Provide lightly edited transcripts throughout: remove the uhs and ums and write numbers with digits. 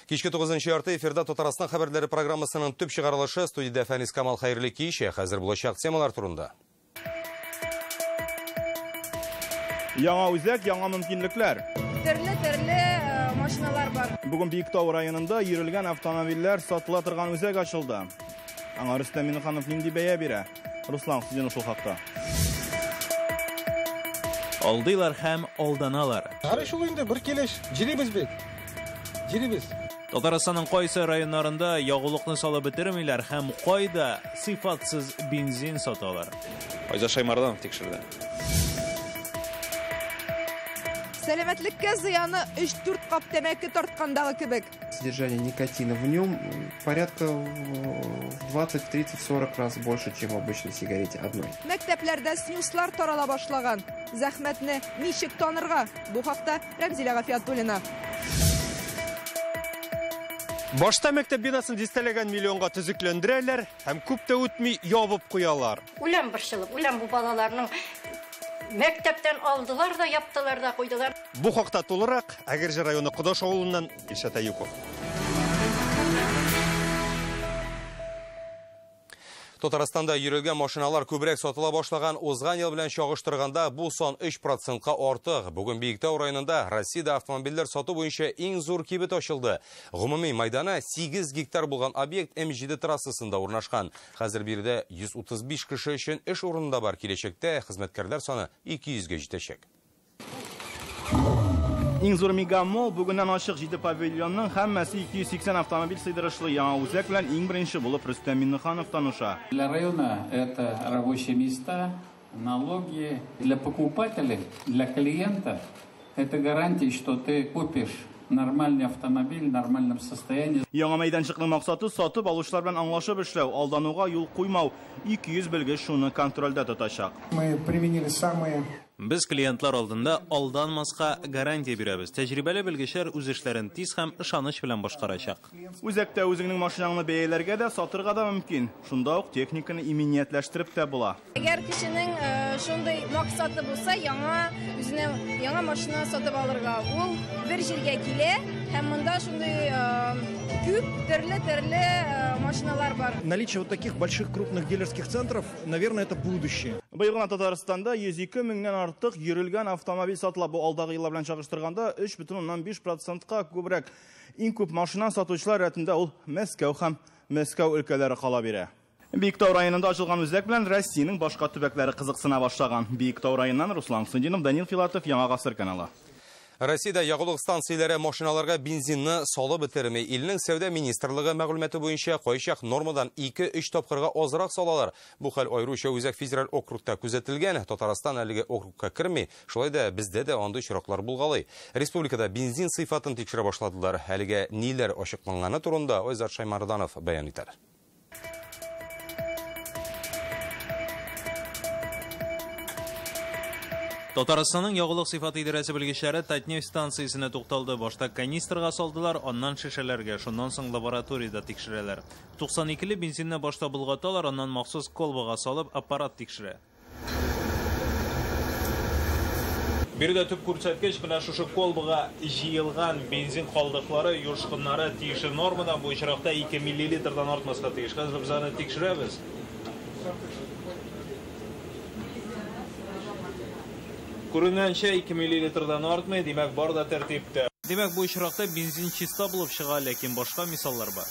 Кичке 9:30 эфирда Татарстан хәбәрләре программасының төп чыгарылышы. Студиядә Фәнис Камал, хәерле кич. Хәзер булачак темалар турында. Яңа үзәк, яңа мөмкинлекләр. Төрле-төрле машиналар бар. Бүген Биектау районында йөрелгән автомобильләр сатыла торган үзәк ачылды. Аңа Рөстәм Миннеханов нинди бәя бирә? Руслан Хуснуллин шул хакта. Алдыйлар һәм алданалар. Һәр шул инде бер килеш, җирибез бит. Җирибез. Татарстанның кайсы районнарында ягулыкны салып бетермиләр һәм кайда сыйфатсыз бензин саталар? Айза Шаймарданов тикшерде. Сәламәтлеккә зыяны 3-4 кап тәмәке тарткандагы кебек. Содержание никотина в нем порядка в 20, 30, 40 раз больше, чем в обычной сигарете одной. Мәктәпләрдә снюслар тарала башлаган. Зәхмәтне ничек танырга? Бу хакта Рәмзилә Гафиятуллина. Башта мәктәп бинасын дистәләгән миллионга төзекләндерәләр һәм күп тә үтми ябып куялар. Үләм борчылып, үләм бу балаларның мәктәптән алдылар да, яптылар да, куйдылар. Бу хакта тулырак Әгерҗе районы Кодаш авылыннан Илшат Аюпов. Татарстанда йөрелгән машиналар күбрәк сатыла башлаган. Узган ел белән чагыштырганда бу сан 3%-ка артык. Бүген Биектау районында Россиядә автомобильләр сату буенча иң зур кибет ачылды. Гомуми майданы 8 гектар булган объект М7 трассасында урнашкан. Хәзер биредә 135 кеше өчен эш урыны да бар. Киләчәктә хезмәткәрләр саны 200-гә җитәчәк. Иң зур мегамол бүгеннән ачык. 7 павильонның һәммәсе 280 автомобиль сыйдырышлы яңа үзәк белән иң беренче булып Рөстәм Миннеханов таныша. Для района это рабочие места, налоги. Для покупателей, для клиента это гарантия, что ты купишь нормальный автомобиль в нормальном состоянии. Яңа мәйданчыкның максаты сатып алучылар белән аңлашып эшләү, алдануга юл куймау. 200 белгеч шуны контрольдә тотачак. Мы применили самые Без клиентлар алдында алданмаска гарантия бирәбез. Тәҗрибәле белгечләр үз эшләрен тиз һәм ышаныч белән башкарачак. Үзәктә үзеңнең машинаңны бәяләргә дә, сатырга да мөмкин. Шунда ук техниканы иминиятләштереп тә була. Әгәр кешенең шундый максаты булса, яңа үзенә яңа машина сатып алырга, ул бер җиргә килә һәм монда шундый күп төрле-төрле машиналар бар. Наличие вот таких больших крупных дилерских центров, наверное, это будущее. Быел гына Татарстанда 102 меңнән артык йөрелгән автомобиль сатыла. Бу алдагы еллар белән чагыштырганда 3,5%-ка күбрәк. Иң күп машина сатучылар рәтендә ул Мәскәү һәм Мәскәү өлкәләре кала бирә. Биектау районында ачылган үзәк белән Россиянең башка төбәкләре кызыксына башлаган. Биектау районыннан Руслан Сундинов, Данил Филатов, Яңа Гасыр каналы. Россиядә ягулык станцияләре машиналарга бензинны салып бетерми. Илнең сәүдә министрлыгы мәгълүматы буенча кайчак нормадан 2-3 тапкырга азрак салалар. Бу хәл аеруча Үзәк федераль округта күзәтелгән. Татарстан әлеге округка керми. Шулай да бездә дә андый очраклар булгалый. Республикада бензин сыйфатын тикшерә башладылар. Әлегә ниләр ачыкланганы турында Айзат Шаймарданов бәян итәр. Татарстанның ягулык сыйфаты идарәсе белгечләре Татнефть станциясенә тукталды. Башта канистрга салдылар, аннан шешәләргә, шуннан соң лабораториядә тикшерәләр. 92-ле бензинны башта болгаталар, аннан махсус колбага салып аппарат тикшерә. Биредә төп күрсәткеч менә шушы колбага җыелган бензин калдыклары, юшкыннары тиешле нормадан, бу очракта 2 миллилитрдан артмаска тиеш. Хәзер без аны тикшерәбез. Күренгәнчә 2 миллилитрдан артмый, димәк, бар да тәртиптә. Димәк, бу очракта бензин чиста булып чыга, ләкин башка мисаллар бар.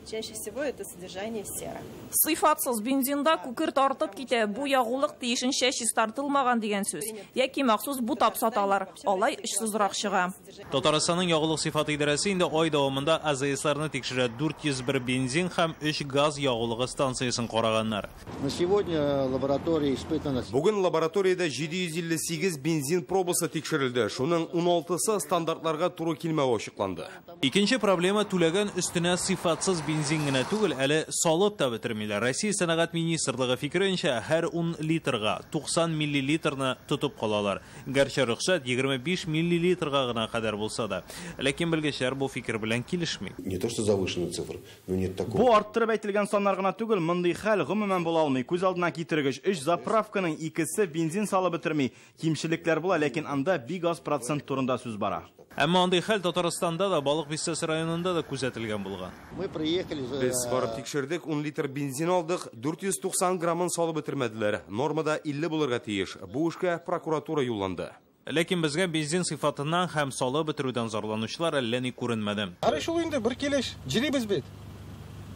Чаще всего это содержание серы. Сыйфатсыз бензинда күкерт артып китә. Бу ягулык тиешенчә чистартылмаган дигән сүз. Яки махсус бутап саталар. Алай очсызрак чыга. Татарстанның ягулык сыйфаты идарәсе инде ай дәвамында АЗСларны тикшерә. 401 бензин һәм 3 газ ягулыгы станциясен караганнар. На сегодня лаборатория испытана. Бүген лабораториядә 758 бензин пробасы тикшерелде. Шуның 16-сы стандартларга туры килмәве ачыкланды. Икенче проблема түләгән өстенә сыйфатсыз бензин генә түгел, әле салып та бетермиләр. Россия сәнәгать министрлыгы фикеренчә, һәр 10 литрга 90 миллилитрны тотып калалар. Гәрчә рөхсәт 25 миллилитрга гына кадәр булса да. Ләкин белгечләр бу фикер белән килешми. Не то что завышенная цифра, но нет такого. Бу арттырып әйтелгән саннар гына түгел, мондый хәл гомумән була алмый. Күз алдына китергеч 3 заправканың икесе бензин салып бетерми. Кимчелекләр була, ләкин анда бик аз процент турында сүз бара. Әмма андый хәл Татарстанда да, Балык Бистәсе районында да күзәтелгән булган. Мы приехали. Без барып тикшердек, 10 литр бензин алдык, 490 граммын салып бетермәделәр. Нормада 50 булырга тиеш. Бу эшкә прокуратура юлланды. Ләкин безгә бензин сыйфатыннан һәм салып бетерүдән зарланучылар әллә ни күренмәде. Ары шул инде бер килеш, җирибез бит.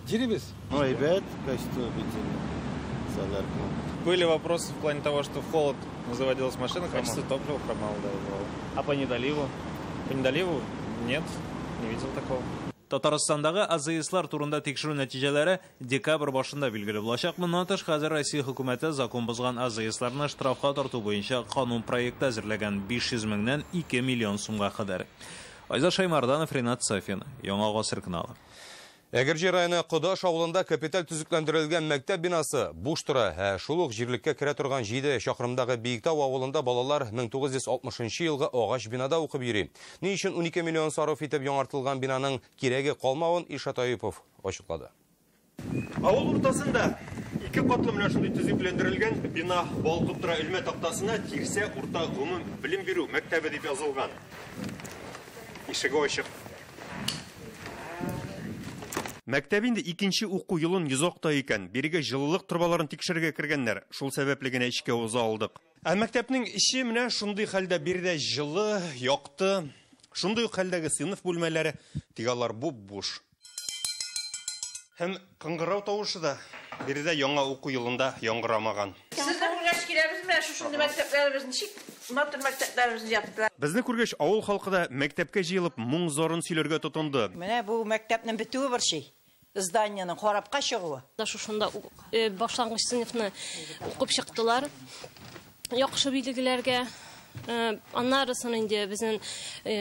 Җирибез. Ну, ребят, качество бензина. Солярка. Были вопросы в плане того, что в холод заводилась машина, качество топлива хромало, да, бывало. А по недоливу? По недоливу нет, не видел такого. Татарстандагы АЗСлар турында тикшерү нәтиҗәләре декабрь башында билгеле булачак. Моннан тыш, хәзер Россия хөкүмәте закон бозган АЗСларны штрафка тарту буенча канун проекты әзерләгән 500 меңнән 2 миллион сумга кадәр. Айзат Шаймарданов, Ринат Сафин, Яңа Гасыр каналы. Әгерҗе районы Кодаш авылында капиталь төзекләндерелгән мәктәп бинасы буш тора. Шул ук җирлеккә керә торган 7 чакрымдагы Биектау авылында балалар 1960 елгы агач бинада укып йөри. Ни өчен 12 миллион сарыф итеп яңартылган бинаның кирәге калмавын Илшат Аюпов ачыклады. Авыл уртасында ике катлы менә шундый төзекләндерелгән бина балкып тора. Элмә тактасына Тирсә урта гомум белем бирү мәктәбе дип язылган. Ишеге ачык. Мәктәп инде икенче уку юлын йозакта икән. Бирегә җылылык торбаларын тикшерергә кергәннәр. Шул сәбәпле генә эчкә уза алдык. Ә мәктәпнең эче менә шундый хәлдә, биредә җылы, якты, шундый ук хәлдәге сыйныф бүлмәләре, тик алар буп-буш. Һәм кыңгырау тавышы да биредә яңа уку юлында яңгырамаган. Сезне күргәч киләбез менә шушындый мәктәпләребез ничек матур мәктәпләребезне яптылар. Безне күргәч авыл халкы да мәктәпкә җыелып моң зарын сөйләргә тотынды. Менә бу мәктәпнең бетүе бер шей. Зданиеның харапка чыгуы. Шушында башлангыч сыйныфны укып чыктылар. Яхшы билгеләргә. Аннарысын инде безнең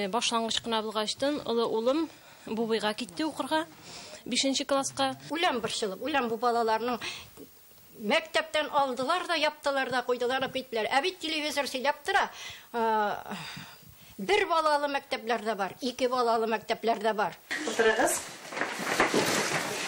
башлангыч кына булгачтын, олы улым Бубыйга китте укырга, 5 класска. Үләм борчылып, үләм бу балаларның мәктәптән алдылар да, яптылар да, куйдылар да, битләр. Ә бит телевизор сөйләп тора. Бер балалы мәктәпләр дә бар, ике балалы мәктәпләр дә бар. Утырыгыз.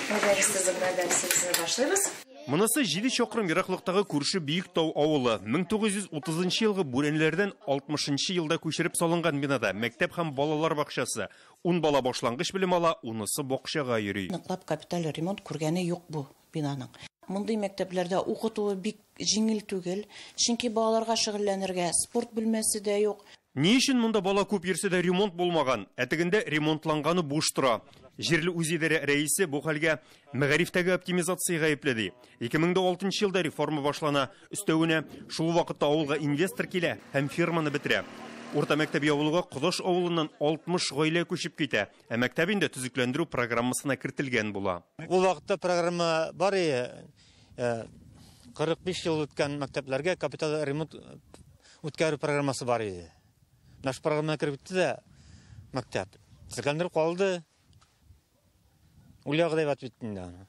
Дәресебезне башлыйбыз. Монысы 7 чакрым ераклыктагы күрше Биектау авылы. 1930 елгы бүрәнәләрдән 60 елда күчереп салынган бинада мәктәп һәм балалар бакчасы. 10 бала башлангыч белем ала, 10-сы бакчага йөри. Ныклап капиталь ремонт күргәне юк бу бинаның. Мондый мәктәпләрдә укытуы бик җиңел түгел, чөнки балаларга шөгыльләнергә спорт бүлмәсе дә юк. Ни өчен монда бала күп йөрсә дә ремонт булмаган? Ә тегендә ремонтланганы буш тора. Җирле үзидарә рәисе бу хәлгә мәгарифтәге оптимизация гаепле ди. 2006 елда реформа башлана. Өстәвенә шул вакытта авылга инвестор килә һәм фирманы бетерә. Урта мәктәп ябылуга Кодаш авылыннан 60 гаилә күчеп китә. Ә мәктәп инде төзекләндерү программасына кертелгән була. Ул вакытта программа бар иде. 45 ел үткән мәктәпләргә капиталь ремонт үткәрү программасы бар иде. Наш программа кереп китте дә мәктәп төзекләндереп калды. Ул ягы да әйбәт бит инде аны.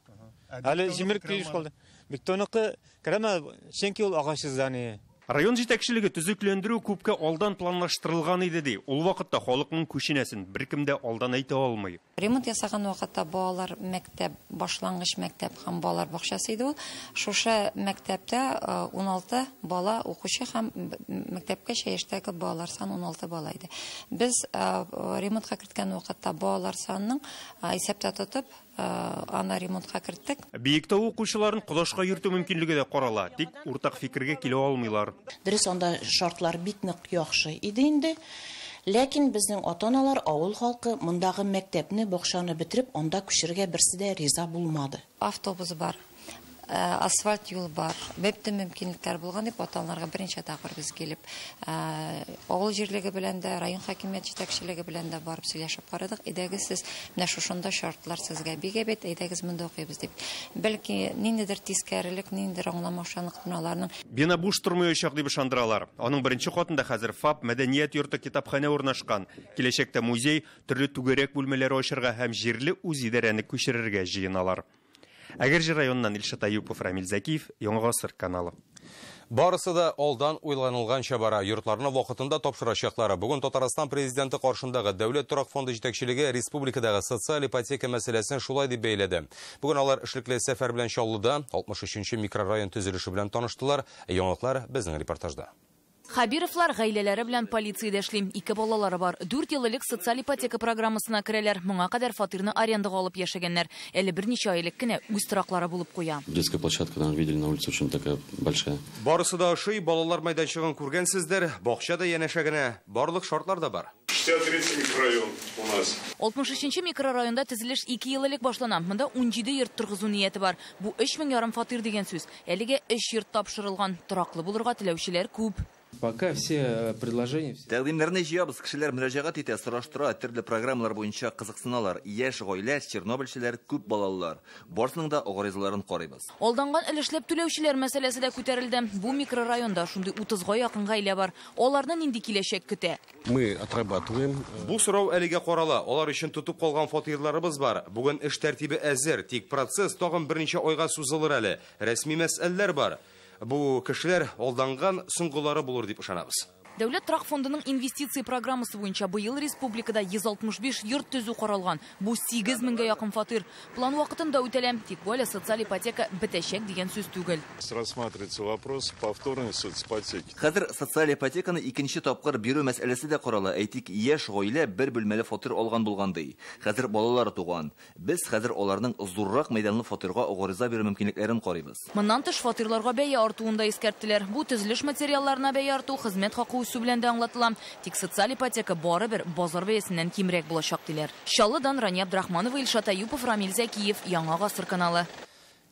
Әле җимерек килеш калды. Биктоныкы керәмә, чөнки ул агач здание. Район җитәкчелеге төзекләндерү күпкә алдан планлаштырылган иде ди. Ул вакытта халыкның күченәсен беркем дә алдан әйтә алмый. Ремонт ясаган вакытта балалар мәктәп, башлангыч мәктәп һәм балалар бакчасы иде ул. Шушы мәктәптә 16 бала укучы һәм мәктәпкәчә яшьтәге балалар саны 16 бала иде. Без ремонтка керткән вакытта балалар санының исәптә тотып, аны ремонтка керттек. Биектау укучыларын Кодашка йөртү мөмкинлеге дә карала, тик уртак фикергә килә алмыйлар. Дөрес, анда шартлар бик нык яхшы иде инде. Ләкин безнең ата-аналар, авыл халкы мондагы мәктәпне, бакчаны бетереп, анда күчергә берсе дә риза булмады. Автобус бар, асфальт юл бар, бөтен мөмкинлекләр булган дип ата-аналарга берничә тапкыр без килеп, авыл җирлеге белән дә, район хакимият җитәкчелеге белән дә барып сөйләшеп карадык. Әйдәгез сез, менә шушында шартлар сезгә бик әйбәт, әйдәгез монда укыйбыз дип. Бәлки ниндидер тискәрелек, ниндидер аңламаучанлык аларның. Бина буш тормаячак дип ышандыралар. Аның беренче катында хәзер ФАП, мәдәният йорты, китапханә урнашкан. Киләчәктә музей, төрле түгәрәк бүлмәләре ачырга һәм җирле үзидарәне күчерергә җыеналар. Әгерҗе районыннан Илшат Аюпов, Рамил Зәкиев, Яңа Гасыр каналы. Барысы да алдан уйланылганча бара. Йортларны вакытында тапшырачаклары. Бүген Татарстан президенты каршындагы Дәүләт торак фонды җитәкчелеге республикадагы социаль ипотека мәсьәләсен шулай дип бәйләде. Бүген алар эшлекле сәфәр белән Чаллыда 63 микрорайон төзелеше белән таныштылар. Яңалыклар безнең репортажда. Хабировлар гаиләләре белән полициядә эшли. 2 балалары бар. 4 ел элек социаль ипотека программасына керәләр. Моңа кадәр фатирны арендага алып яшәгәннәр. Әле берничә ай элек кенә үз тораклары булып куя. Детская площадка там видели на улице, очень такая большая. Барысы да ошый, балалар мәйданчыгын күргәнсездер, бакча да янәшә генә, барлык шартлар да бар. 63 микрорайон у нас. 63 микрорайонда төзелеш 2 ел элек башлана. Монда 17 йорт торгызу нияте бар. Бу 3500 фатир дигән сүз. Әлегә 3 йорт тапшырылган. Тораклы булырга теләүчеләр күп. Пока все предложения. Тәкъдимнәрне җыябыз, кешеләр мөрәҗәгать итә, сораштыра, төрле программалар буенча кызыксыналар. Яшь гаилә, чернобыльчеләр, күп балалылар. Барсының да гаризаларын карыйбыз. Алданган өлешләп түләүчеләр мәсьәләсе дә күтәрелде. Бу микрорайонда шундый 30га якын гаилә бар. Аларны нинди киләчәк көтә? Мы отрабатываем. Бу сорау әлегә карала. Алар өчен тотып калган фатирларыбыз бар. Бүген эш тәртибе әзер, тик процесс тагын берничә айга сузылыр әле. Рәсми мәсьәләләр бар. Бу кешеләр алданган соңгылары булыр дип ышанабыз. Дәүләт торак фондының инвестиция программасы буенча быел республикада 165 йорт төзү каралган. Бу 8000гә якын фатир. План вакытында үтәлә. Тик бу әле социаль ипотека бетәчәк дигән сүз түгел. Рассматривается вопрос повторной соципотеки. Хәзер социаль ипотеканы икенче тапкыр бирү мәсьәләсе дә карала. Әйтик, яшь гаилә бер бүлмәле фатир алган булган ди. Хәзер балалары туган. Без хәзер аларның зуррак мәйданлы фатирга гариза бирү мөмкинлекләрен карыйбыз. Моннан тыш фатирларга бәя артуын да искәрттеләр. Бу төзелеш материалларына бәя арту, хезмәт хакы үсү белән дә аңлатыла. Тик социаль ипотека барыбер базар бәясеннән кимрәк булачак диләр. Чаллыдан Рания Абдрахманова, Илшат Аюпов, Рамил Зәкиев, Яңа Гасыр каналы.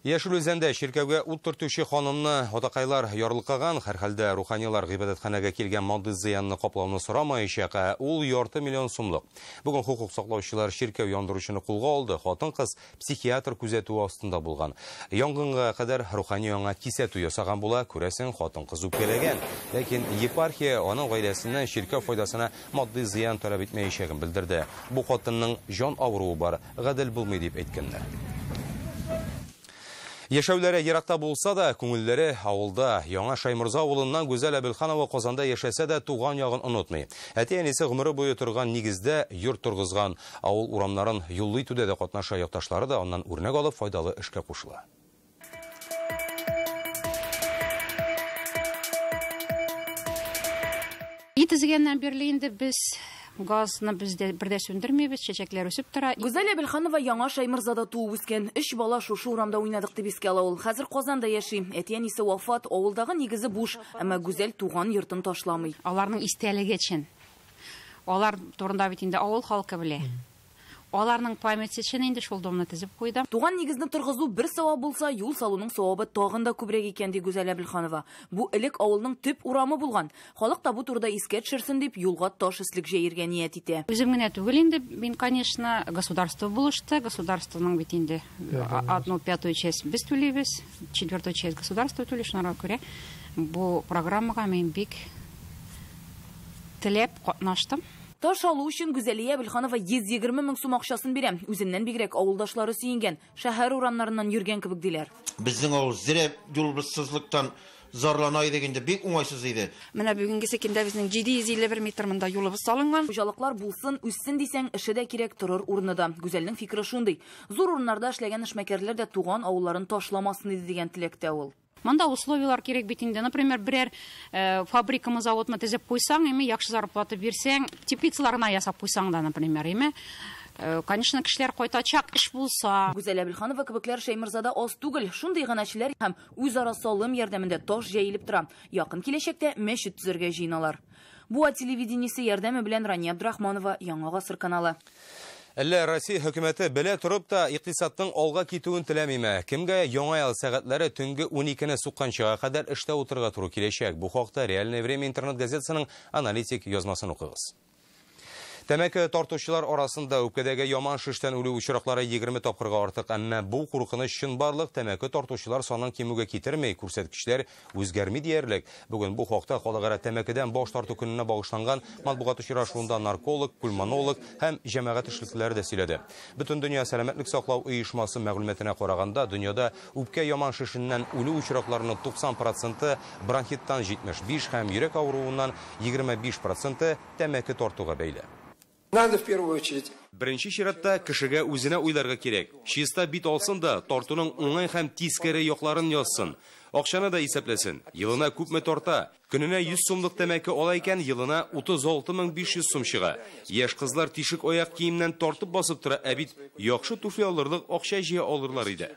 Яшел Үзәндә чиркәүгә ут төртүче ханымны атакайлар ярлыкаган. Һәрхәлдә руханилар гыйбадәтханәгә килгән матди зыянны каплауны сорамаячак, ә ул 0,5 миллион сумлык. Бүген хукук саклаучылар чиркәү яндыручыны кулга алды. Хатын-кыз психиатр күзәтүе астында булган. Янгынга кадәр рухани аңа кисәтү ясаган була, күрәсең, хатын-кыз үпкәләгән. Ләкин епархия аның гаиләсеннән чиркәү файдасына матди зыян таләп итмәячәген белдерде. Бу хатынның җан авыруы бар, гадел булмый дип әйткәннәр. Яшәүләре еракта булса да, күңелләре авылда. Яңа Шаймурза авылыннан Гүзәл Әбелханова Казанда яшәсә дә туган ягын онытмый. Әти-әнисе гомере буе торган нигездә йорт торгызган. Авыл урамнарын юллы итүдә дә катнаша, якташлары да аннан үрнәк алып файдалы эшкә кушыла. Ит изгәннән бирле инде без газны бездә бер дә сүндермибез, чәчәкләр үсеп тора. Гүзәл Әбелханова Яңа Шаймурзада туып үскән. 3 бала шушы урамда уйнадык дип искә ала ул. Хәзер Казанда яши. Әти-әнисе вафат, авылдагы нигезе буш, әмма Гүзәл туган йортын ташламый. Аларның истәлеге өчен. Алар турында бит инде авыл халкы белә. Аларның памяте өчен инде шул домны төзеп куйдым. Туган нигезне торгызу бер савап булса, юл салуның савабы тагын да күбрәк икән, ди Гүзәл Әбелханова. Бу элек авылның төп урамы булган. Халык та бу турыда искә төшерсен дип юлга таш өслек җәергә ният итә. Үзем генә түгел инде, мин, конечно, государство булышты. Государствоның бит инде 1/5 часть без түлибез, 4 часть государство түли. Шуңа күрә бу программага мин бик теләп катнаштым. Таш алу өчен Гүзәлия Әбелханова 120 мең сум акчасын бирә. Үзеннән бигрәк авылдашлары сөенгән, шәһәр урамнарыннан йөргән кебек диләр. Безнең авыл зирә юлсызлыктан зарлана идек инде, бик уңайсыз иде. Менә бүгенгесе көндә безнең 751 метр монда юлыбыз салынган. Хуҗалыклар булсын, үссен дисәң, эше дә кирәк, торыр урыны да. Гүзәлнең фикере шундый. Зур урыннарда эшләгән эшмәкәрләр дә туган авылларын ташламасын иде дигән теләктә ул. Монда условиялар кирәк бит инде. Например, берәр фабрикамы, заводмы төзеп куйсаң, эме яхшы зарплата бирсәң, теплицаларына ясап куйсаң да, например, эме, конечно, кешеләр кайтачак, эш булса. Гүзәл Әбелханова кебекләр Шаймурзада аз түгел. Шундый гыначеләр һәм үзара салым ярдәмендә таш җәелеп тора. Якын киләчәктә мәчет төзергә җыеналар. Буа телевидениесе ярдәме белән Рания Абдрахманова, Яңа Гасыр каналы. Әллә Россия хөкүмәте белә торып та икътисадның алга китүен теләмиме? Кемгә яңа ел сәгатьләре төнге 12-не сукканчыга кадәр эштә утырырга туры киләчәк? Бу хакта Реальное время интернет газетасының аналитик язмасын укыгыз. Тәмәке тартучылар арасында үпкәдәге яман шештән үлү очраклары 20 тапкырга артык, әмма бу куркыныч чынбарлык тәмәке тартучылар санын кимүгә китермей, күрсәткечләр үзгәрми диярлек. Бүген бу хакта халыкара тәмәкедән баш тарту көненә багышланган матбугат очрашуында нарколог, пульмонолог һәм җәмәгать эшлеклеләре дә сөйләде. Бөтендөнья сәламәтлек саклау оешмасы мәгълүматына караганда, дөньяда үпкә яман шешеннән үлү очракларының 90%-ы бронхиттан 75 һәм йөрәк авыруыннан 25%-ы тәмәке тартуга бәйле. Надо в первую очередь. Беренче чиратта кешегә үзенә уйларга кирәк. Чиста бит алсын да, тартуның уңай һәм тискәре якларын язсын. Акчаны да исәпләсен. Елына күпме тарта? Көненә 100 сумлык тәмәке ала икән, елына 36 500 сум чыга. Яшь кызлар тишек аяк киемнән тартып басып тора, ә бит яхшы туфли алырлык акча җыя алырлар иде.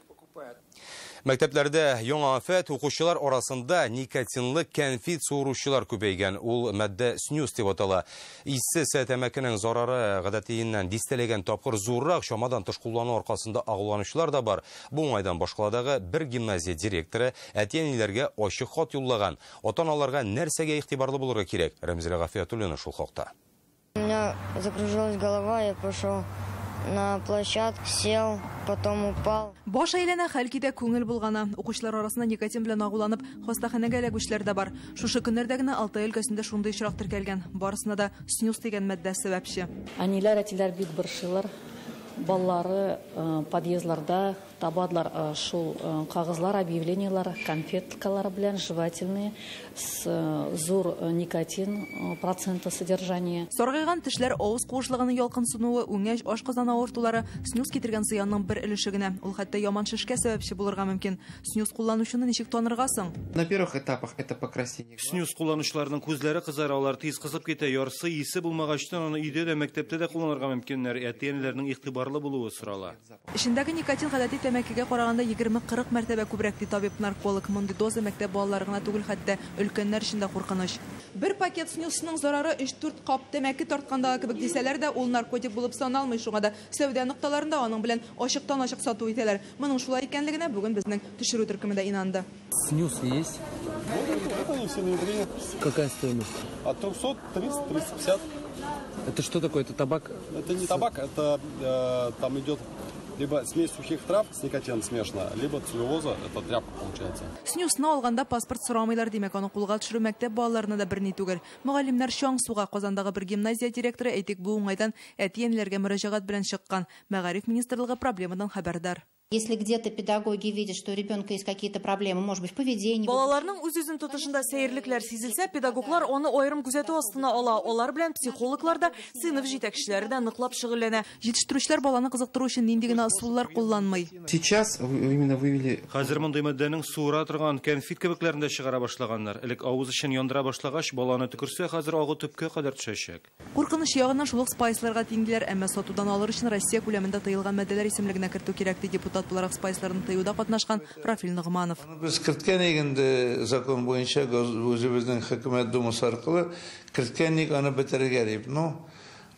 Мәктәпләрдә яңа афәт: укучылар арасында никотинлы кәнфит суыручылар күбәйгән. Ул матдә снюс дип атала. Иссез тәмәкенең зарары гадәтиеннән дистәләгән тапкыр зуррак, чамадан тыш куллану аркасында агуланучылар да бар. Бу уңайдан башкаладагы бер гимназия директоры әти-әниләргә ачык хат юллаган. Ата-аналарга нәрсәгә игътибарлы булырга кирәк? Рәмзилә Гафиятуллина шул хакта. У меня закружилась голова, я пошел на площадку, сел, потом упал. Баш әйләнә, хәл китә, күңел болгана. Укучылар арасында никотин белән агуланып, хастаханәгә эләгүчеләр дә бар. Шушы көннәрдә генә Алтай өлкәсендә шундый очрак теркәлгән. Барысына да снюс дигән матдә сәбәпче. Әниләр, әтиләр бик борчылыр. Балалары подъездларда табадылар шул кагызлар, объявлениялар, конфеткалар белән жевательные с зур никотин процента содержания. Саргайган тешләр, авыз куышлыгының ялкынсынуы, үңәч, ашказаны авыртулары снюс китергән зыянның бер өлеше генә. Ул хәтта яман шешкә сәбәпче булырга мөмкин. Снюс кулланучыны ничек танырга соң? На первых этапах это покраснение. Снюс кулланучыларның күзләре кызара, алар тиз кызып китә, ярсый, исе булмагачтан аны өйдә дә, мәктәптә дә кулланырга мөмкиннәр. Әти-әниләрнең игътибарлы булуы сорала. Эчендәге никотин гадәти тәмәкегә караганда 20-40 мәртәбә күбрәк, ди табиб-нарколог. Мондый доза мәктәп балалары гына түгел, хәтта өлкәннәр өчен дә куркыныч. Бер пакет снюсның зарары 3-4 кап тәмәке тарткандагы кебек дисәләр дә, ул наркотик булып саналмый. Шуңа да сәүдә нокталарында аның белән ачыктан-ачык сату итәләр. Моның шулай икәнлегенә бүген безнең төшерү төркеме дә инанды. Снюс есть? Вот они все на витрине. Какая стоимость? От 300, 300, 350. Это что такое? Это табак? Это не табак, это там идет либо смесь сухих трав с никотином смешана, либо целлюлоза, это тряпка получается. Снюсны алганда паспорт сорамыйлар, димәк, аны кулга төшерү мәктәп балаларына да берни түгел. Мөгаллимнәр чаң суга. Казандагы бер гимназия директоры, әйтик, бу уңайдан әти-әниләргә мөрәҗәгать белән чыккан. Мәгариф министрлыгы проблемадан хәбәрдар. Если где-то педагоги видят, что у ребенка есть какие-то проблемы, может быть, в поведении. Балаларның үз-үзен тотышында сәерлекләр сизелсә, педагоглар аны аерым күзәтү астына ала. Алар белән психологлар да, сыйныф җитәкчеләре дә ныклап шөгыльләнә. Җитештерүчеләр баланы кызыктыру өчен нинди генә ысуллар кулланмый. Сейчас именно вывели. Хәзер мондый матдәнең суыра торган кәнфит кебекләрен дә чыгара башлаганнар. Элек авыз эчен яндыра башлагач, баланы төкерсә, хәзер агу төпкә кадәр төшәчәк. Куркыныч ягыннан шул ук спайсларга тиң диләр, әмма сатудан алыр өчен Россия күләмендә тыелган матдәләр исемлегенә кертү кирәк, ди депутат буларак спайсларны тыюда катнашкан Рафил Ногманов. Без керткән инде закон буенча үзебезнең хөкүмәт думасы аркылы керткән ник аны бетерергә дип. Ну,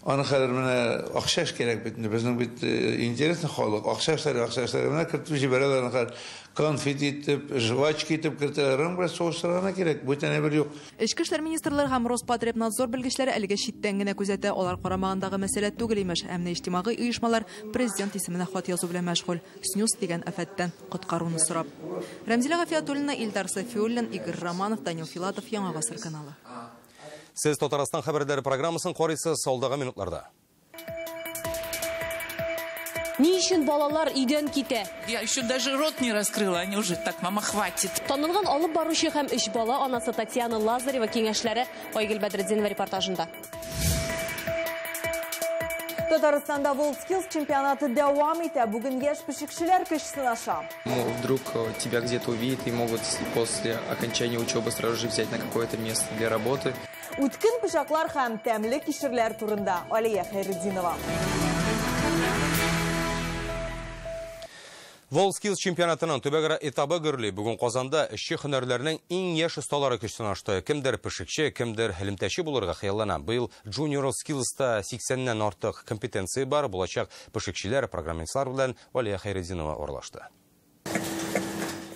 аны хәзер менә акча кирәк бит инде. Безнең бит интересный халык. Акча эшләре, акча эшләре менә кертеп җибәрәләр аны хәзер. Конфет итеп, жвачка итеп кертәләр. Аның белән сугыштырырга кирәк. Бүтән әйбер юк. Эчке эшләр министрлыгы һәм Роспотребнадзор белгечләре әлегә читтән генә күзәтә. Алар карамагындагы мәсьәлә түгел имеш. Ә менә иҗтимагый оешмалар президент исеменә хат язу белән мәшгуль. Снюс дигән афәттән коткаруны сорап. Рәмзилә Гафиятуллина, Илдар Сафиуллин, Игорь Романов, Данил Филатов, Яңа Гасыр каналы. Сез Татарстан хәбәрләре программасын карыйсыз алдагы минутларда. Ни өчен балалар өйдән китә? Я еще даже рот не раскрыла, они уже так, мама, хватит. Танылган алып баручы һәм өч бала анасы Татьяна Лазарева киңәшләре Айгөл Бәдретдинова репортажында. Татарстанда WorldSkills чемпионаты дәвам итә. Бүген яшь пешекчеләр көч сынаша. Ну, вдруг тебя где-то увидят и могут после окончания учебы сразу же взять на какое-то место для работы. Үткен пычаклар һәм тәмле кишерләр турында Алия Хәйретдинова. WorldSkills чемпионатының төбәкара этабы гөрли. Бүген Казанда эшче һөнәрләренең иң яшь осталары көч сынашты. Кемдер пешекче, кемдер элемтәче булырга хыяллана. Быел Junior Skills'та 80-нән артык компетенция бар. Булачак пешекчеләр, программистлар белән Алия Хәйретдинова аралашты.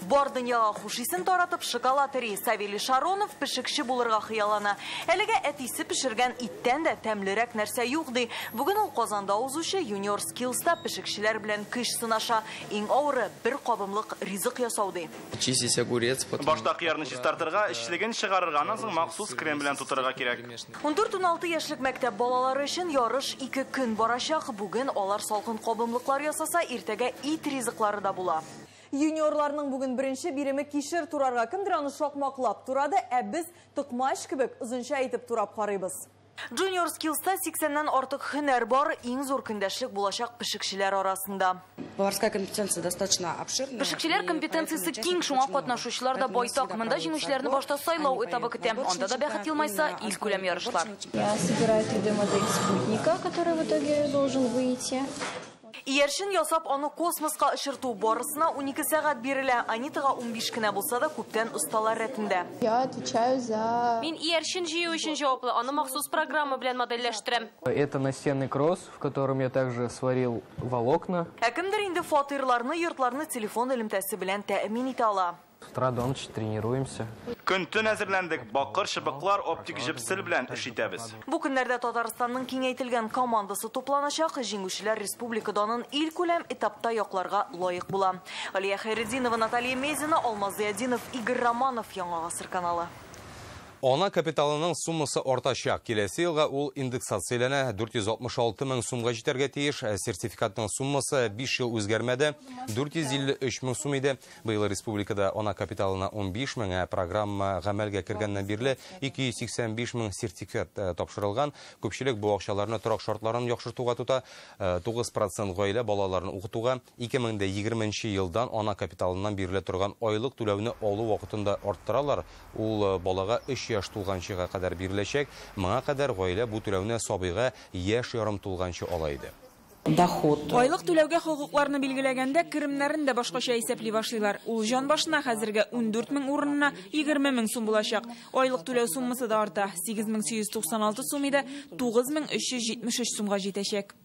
Бар дөньяга хуш исен таратып шоколад эри. Савелий Шаронов пешекче булырга хыяллана. Әлегә әтисе пешергән иттән дә тәмлерәк нәрсә юк ди. Бүген ул Казанда узучы Junior Skills'та пешекчеләр белән көч сынаша. Иң авыры бер кабымлык ризык ясау ди. Чистить огурец, потом Башта кыярны чистартырга, эчлеген чыгарырга, аннан соң махсус крем белән тутырырга кирәк. 14-16 яшьлек мәктәп балалары өчен ярыш 2 көн барачак. Бүген алар салкын кабымлыклар ясаса, иртәгә ит ризыклары да була. Юниорларның бүген беренче биреме кишер турарга. Кемдер аны шакмаклап турады, ә без токмач кебек озынча итеп турап карыйбыз. Junior Skills'та 80-нән артык һөнәр бар, иң зур көндәшлек булачак пешекчеләр арасында. Поварская компетенция достаточно обширная. Пешекчеләр компетенциясе киң, шуңа катнашучылар да байтак. Монда җиңүчеләрне башта сайлау этабы көтә. Анда да бәхет елмайса, илкүләм ярышлар. Я собираю 3D-модель спутника, который в итоге должен выйти. Иярчен ясап, аны космоска очырту барысына 12 сәгать бирелә. Анитага 15 кенә булса да, күптән осталар рәтендә. Я отвечаю за... Мин иярчен җыю өчен җаваплы, аны махсус программа белән модельләштерәм. Это настенный кросс, в котором я также сварил волокна. Ә кемдер инде фатирларны, йортларны телефон элемтәсе белән тәэмин итә ала. С утра до ночи тренируемся. Көн-төн әзерләндек, бакыр чыбыклар, оптик җепсел белән эш итәбез. Бу көннәрдә Татарстанның киңәйтелгән командасы тупланачак. Җиңүчеләр республика данын илкүләм этапта якларга лаек була. Алия Хәйретдинова, Наталья Мезина, Алмаз Зыятдинов, Игорь Романов, Яңа Гасыр каналы. Ана капиталының суммасы артачак. Киләсе елга ул индексацияләнә, 466 мең сумга җитәргә тиеш. Сертификатның суммасы 5 ел үзгәрмәде, 453 мең сум иде. Быел республикада ана капиталына 15 мең, ә программа гамәлгә кергәннән бирле 285 мең сертификат тапшырылган. Күпчелек бу акчаларны торак шартларын яхшыртуга тота. 9% гаилә балаларын укытуга. 2020 елдан ана капиталыннан бирелә торган айлык түләүне алу вакытында арттыралар. Ул балага 3 яшь тулганчыга кадәр биреләчәк. Моңа кадәр гаилә бу түләүне сабыйга яшь ярым тулганчы ала иде. Доход. Айлык түләүгә хокукларны билгеләгәндә керемнәрен дә башкача исәпли башлыйлар. Ул җан башына хәзергә 14 мең урынына 20 мең сум булачак. Айлык түләү суммасы да арта. 8896 сум иде, 9373 сумга җитәчәк.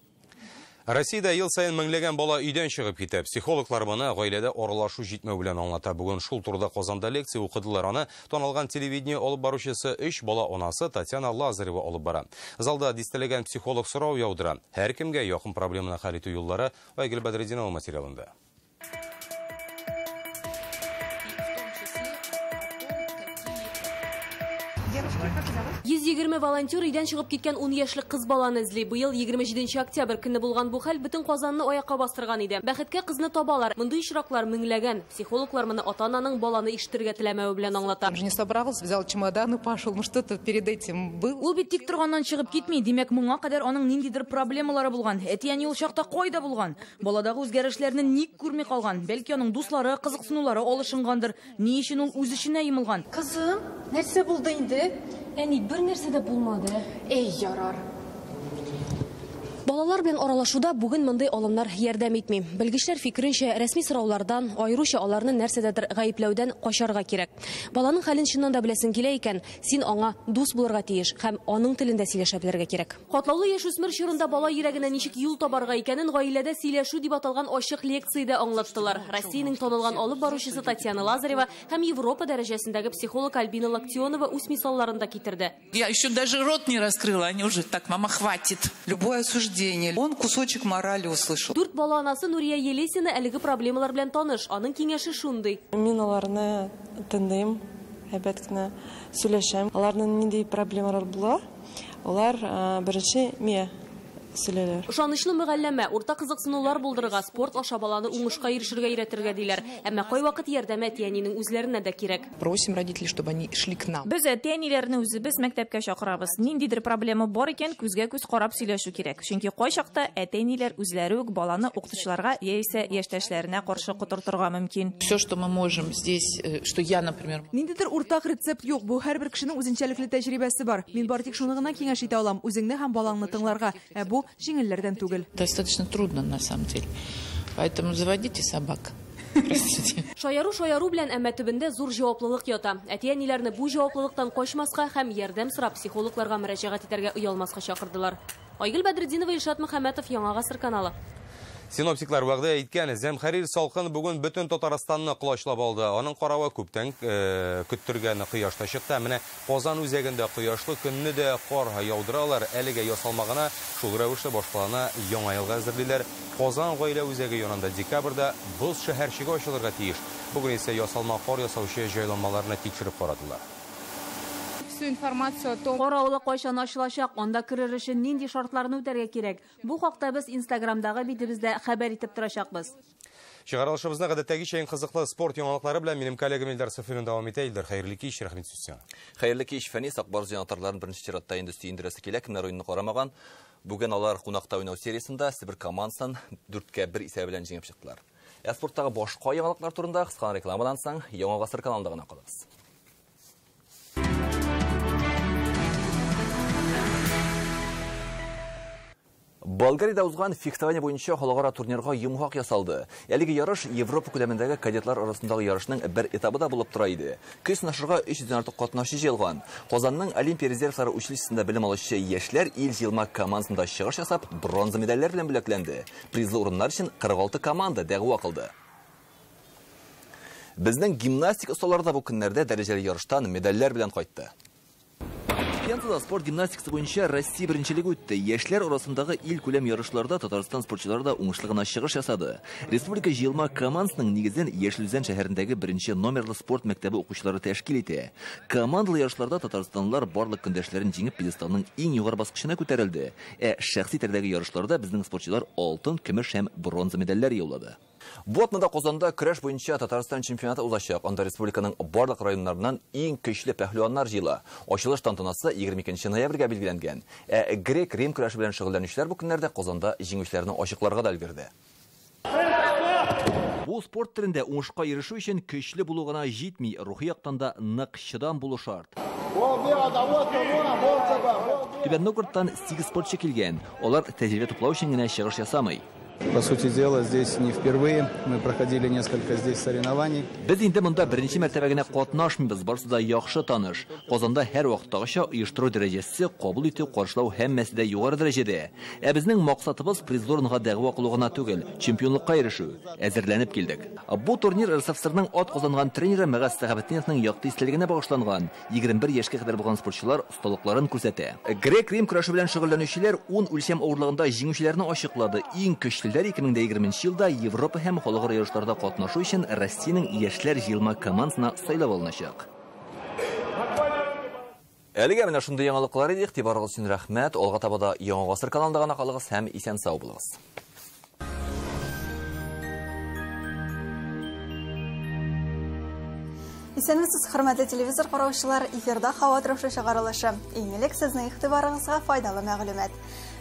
Россиядә ел саен меңләгән бала өйдән чыгып китә. Психологлар моны гаиләдә аралашу җитмәү белән аңлата. Бүген шул турыда Казанда лекция укыдылар. Аны танылган телевидение алып баручысы 3 бала анасы Татьяна Лазарева алып бара. Залда дистәләгән психолог сорау яудыра. Һәркемгә якын проблеманы хәл итү юллары Айгөл Бәдретдинова материалында. Йөз егерме волонтер өйдән чыгып киткән 10 яшьлек кыз баланы эзли. Быел 27 октябрь көнне булган бу хәл бөтен Казанны аякка бастырган иде. Бәхеткә кызны табалар. Мондый очраклар меңләгән. Психологлар моны ата-ананың баланы ишетергә теләмәве белән аңлата. Он же не собрался, взял чемодан и пошел. Ну что-то перед этим был. Ул бит тик торганнан чыгып китми. Димәк, моңа кадәр аның ниндидер проблемалары булган. Әти-әни ул чакта кайда булган? Баладагы үзгәрешләрне ник күрми калган? Бәлки аның дуслары, кызыксынулары алышынгандыр. Ни өчен ул үз эченә йомылган? Кызым, нәрсә булды инде? Әни, бер нәрсә дә булмады. Эй, ярар. Балалар белән аралашуда бүген мондый алымнар ярдәм итми. Белгечләр фикеренчә, рәсми сораулардан, аеруча аларны нәрсәдәдер гаепләүдән качарга кирәк. Баланың хәлен чыннан да беләсең килә икән, син аңа дус булырга тиеш һәм аның телендә сөйләшә белергә кирәк. Катлаулы яшүсмер чорында бала йөрәгенә ничек юл табарга икәнен гаиләдә сөйләшү дип аталган ачык лекциядә аңлаттылар. Россиянең танылган алып баручысы Татьяна Лазарева һәм Европа дәрәҗәсендәге психолог Альбина Локтионова үз мисалларын да китерде. Я еще даже рот не раскрыла, они уже так, мама, хватит. Любое осуждение. Он кусочек морали услышал. Дүрт бала анасы Нурия Елесина әлеге проблемалар белән таныш. Аның киңәше шундый. Мин аларны тыңлыйм, әйбәт кенә сөйләшәм. Аларның нинди проблемалар була? Алар беренче миңа сөйләләр. Ышанычлы мөгалләмә, уртак кызыксынулар булдырырга, спорт аша баланы уңышка ирешергә өйрәтергә диләр. Әмма кайвакыт ярдәм әти-әнинең үзләренә дә кирәк. Просим родителей, чтобы они шли к нам. Без әти-әниләрне үзебез мәктәпкә чакырабыз. Ниндидер проблема бар икән, күзгә күз карап сөйләшү кирәк. Чөнки кайчакта әти-әниләр үзләре үк баланы укытучыларга яисә яшьтәшләренә каршы котыртырга мөмкин. Все, что мы можем здесь, что я, например, Ниндидер уртак рецепт юк. Бу һәрбер кешенең үзенчәлекле тәҗрибәсе бар. Мин бары тик шуны гына киңәш итә алам: үзеңне һәм балаңны тыңларга. Ә бу җиңелләрдән түгел. Достаточно трудно на самом деле. Поэтому заводите собак. Простите. Шаяру шаяру белән, әмма төбендә зур җаваплылык ята. Әти-әниләрне бу җаваплылыктан качмаска һәм ярдәм сорап психологларга мөрәҗәгать итәргә оялмаска чакырдылар. Айгөл Бәдретдинова, Илшат Мөхәммәтов, Яңа Гасыр каналы. Синоптиклар вәгъдә иткән зәмхәрир салкын бүген бөтен Татарстанны колачлап алды. Аның каравы күптән көттергән кояш та чыкты. Менә Казан үзәгендә кояшлы көнне дә кар яудыралар. Әлегә ясалма гына, шул рәвешле башкаланы яңа елга әзерлиләр. Казан гаилә үзәге янында декабрьдә боз шәһәрчеге ачылырга тиеш. Бүген исә ясалма кар ясаучы җайланмаларны тикшереп карадылар. Информацию о том, Кар авылы кайчан ачылачак, анда керер өчен нинди шартларны үтәргә кирәк. Бу хакта без Инстаграмдагы битебездә хәбәр итеп торачакбыз. Чыгарылышыбызны гадәттәгечә иң кызыклы спорт яңалыклары белән минем коллегам Илдар Сафин дәвам итә. Илдар, хәерле кич, рәхмәт сүз сиңа. Хәерле кич, Фәнис. Ак Барс җанатарларын беренче чиратта инде сөендерәсе килә, кемнәр уенны карамаган. Бүген алар кунакта уйнау сериясендә Себер командасын 4-1 исәбе белән җиңеп чыктылар. Ә спорттагы башка яңалыклар турында кыска рекламадан соң Яңа Гасыр каналында гына калыгыз. Болгариядә узган фехтование буенча халыкара турнирга йомгак ясалды. Әлеге ярыш Европа күләмендәге кадетлар арасындагы ярышның бер этабы да булып тора иде. Көч сынашырга 300дән артык катнашчы җыелган. Казанның Олимпия резервлары училищесында белем алучы яшьләр ил җыелма командасында чыгыш ясап, бронза медальләр белән бүләкләнде. Призлы урыннар өчен 46 команда дәгъва кылды. Безнең гимнастик осталары да бу көннәрдә дәрәҗәле ярыштан медальләр белән кайтты. Пензада спорт гимнастикасы буенча Россия беренчелеге үтте. Яшьләр арасындагы ил күләм ярышларда Татарстан спортчылары да уңышлы гына чыгыш ясады. Республика җыелма командасының нигезен Яшел Үзән шәһәрендәге беренче номерлы спорт мәктәбе укучылары тәшкил итә. Командалы ярышларда татарстанлылар барлык көндәшләрен җиңеп пьедесталның иң югары баскычына күтәрелде. Ә шәхси төрдәге ярышларда безнең спортчылар алтын, көмеш һәм бронза медальләр яулады. Бу атнада Казанда көрәш буенча Татарстан чемпионаты узачак. Анда республиканың барлык районнарыннан иң көчле пәһлеваннар җыела. Ачылыш тантанасы 22 ноябрьгә билгеләнгән. Ә грек-рим көрәше белән шөгыльләнүчеләр бу көннәрдә Казанда җиңүчеләрне ачыкларга да өлгерде. Бу спорт төрендә уңышка ирешү өчен көчле булу гына җитми, рухи яктан да нык чыдам булу шарт. Түбән Новгородтан 8 спортчы килгән. Алар тәҗрибә туплау өчен генә чыгыш ясамый. По сути дела, здесь не впервые. Мы проходили несколько здесь соревнований. Без инде монда беренче мәртәбә генә катнашмыйбыз, барысы да яхшы таныш. Казанда һәр вакыттагыча оештыру дәрәҗәсе, кабул итү, каршылау һәммәсе дә югары дәрәҗәдә. Ә безнең максатыбыз призлы урынга дәгъва кылу гына түгел, чемпионлыкка ирешү. Әзерләнеп килдек. Бу турнир РСФСРның ат казанган тренеры Мәгаз Сәхәбетдиновның якты истәлегенә багышланган. 21 яшькә кадәр булган спортчылар осталыкларын күрсәтә. Грек-рим көрәше белән шөгыльләнүчеләр 10 үлчәм авырлыгында җиңүчеләрне ачыклады. Иң көчле 2020 елда Европа һәм халыкара ярышларда катнашу өчен Россиянең яшьләр җыелма командасына сайлап алыначак. Әлегә менә шундый яңалыклар иде. Игътибарыгыз өчен рәхмәт. Алга таба да Яңа Гасыр каналында гына калыгыз һәм исән-сау булыгыз. Исәнмесез, хөрмәтле телевизор караучылар, эфирда һава торышы чыгарылышы. Иң элек сезнең игътибарыгызга файдалы мәгълүмат.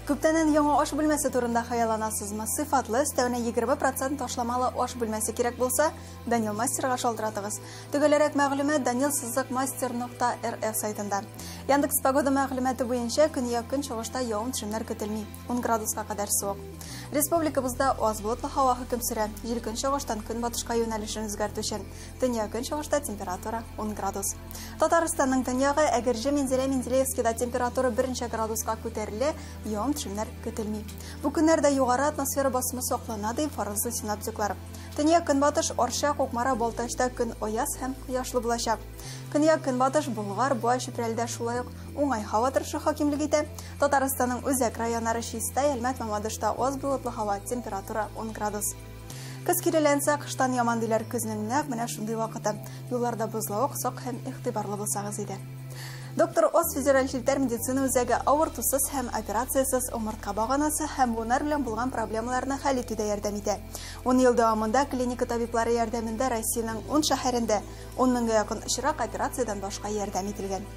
Күптәннән яңа аш бүлмәсе турында хыялланасызмы? Сыйфатлы, өстәвенә 20% ташламалы аш бүлмәсе кирәк булса, Данил Мастерга шалтыратыгыз. Төгәлрәк мәгълүмат данил-мастер.рф сайтында. Яндекс погода мәгълүматы буенча көньяк-көнчыгышта явым-төшемнәр көтелми. 10 градуска кадәр суык. Республикабызда аз болытлы һава хөкем сөрә. Җил көнчыгыштан көнбатышка юнәлешен үзгәртүче. Төньяк-көнчыгышта температура 10 градус. Татарстанның төньягы Әгерҗе, Мензелә, Менделеевскида температура 1 градуска күтәрелә, явым төшемнәр көтелми. Бу көннәрдә югары атмосфера басымы саклана, дип фаразлый синоптиклар. Төньяк-көнбатыш Арча, Кукмара, Балтачта көн аяз һәм кояшлы булачак. Көньяк-көнбатыш Болгар, Буа, Чүпрәледә шулай ук уңай һава торышы хакимлек итә. Татарстанның үзәк районнары Чистай, Әлмәт, Мамадышта аз болытлы һава, температура 10 градус. Көз киреләнсә, кыштан яман диләр. Көзнең нәкъ менә шундый вакыты. Юлларда бозлавык, сак һәм игътибарлы булсагыз иде. Доктор Ос федераль челтәр медицина үзәге авыртусыз һәм операциясез умыртка баганасы һәм буыннар белән булган проблемаларны хәл итүдә ярдәм итә. 10 ел дәвамында клиника табиблары ярдәмендә Россиянең 10 шәһәрендә 10 меңгә якын очрак операциядән башка ярдәм ителгән.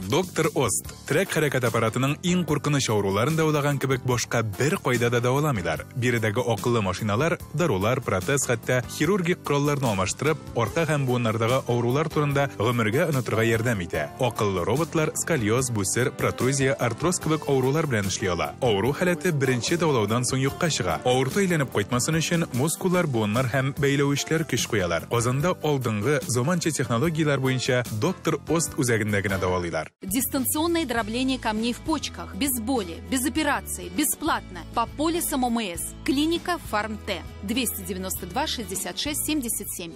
Доктор Ост терәк хәрәкәт аппаратының иң куркыныч авыруларын дәвалаган кебек башка бер кайда да дәваламыйлар. Биредәге акыллы машиналар, дарулар, протез, хәтта хирургик коралларны алмаштырып, арка һәм буыннардагы авырулар турында гомергә онытырга ярдәм итә. Акыллы роботлар сколиоз, бүсер, протрузия, артроз кебек авырулар белән эшли ала. Авыру халәте беренче дәвалаудан соң юкка чыга. Авырту әйләнеп кайтмасын өчен мускуллар, буыннар һәм бәйләвечләр көч куялар. Казанда алдынгы заманча технологияләр буенча Доктор Ост үзәгендә генә дәвалыйлар. Дистанционное дробление камней в почках, без боли, без операции, бесплатно, по полисам ОМС. Клиника Фарм-Т. 292 66 77.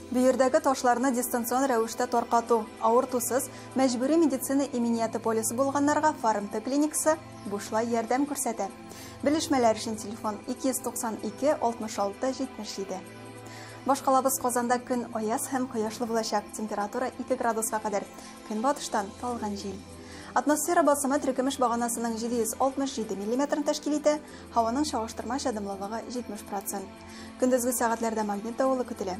Бөердәге ташларны дистанцион рәвештә таркату, авыртусыз, мәҗбүри медицина иминияте полисы булганнарга Фарм-Т клиникасы бушлай ярдәм күрсәтә. Белешмәләр өчен телефон 292 66 77. Башкалабыз Казанда көн аяз һәм кояшлы булачак. Температура 2 градуска кадәр. Көнбатыштан талгын җил. Атмосфера басымы терекөмеш баганасының 767 миллиметрын тәшкил итә, һаваның чагыштырмача дымлылыгы 70%. Көндезге сәгатьләрдә магнит давылы көтелә.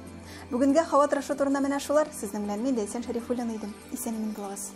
Бүгенгә һава торышы турында менә шулар. Сезнең белән мин Ләйсән Шәрифуллина идем. Исән-имин булыгыз.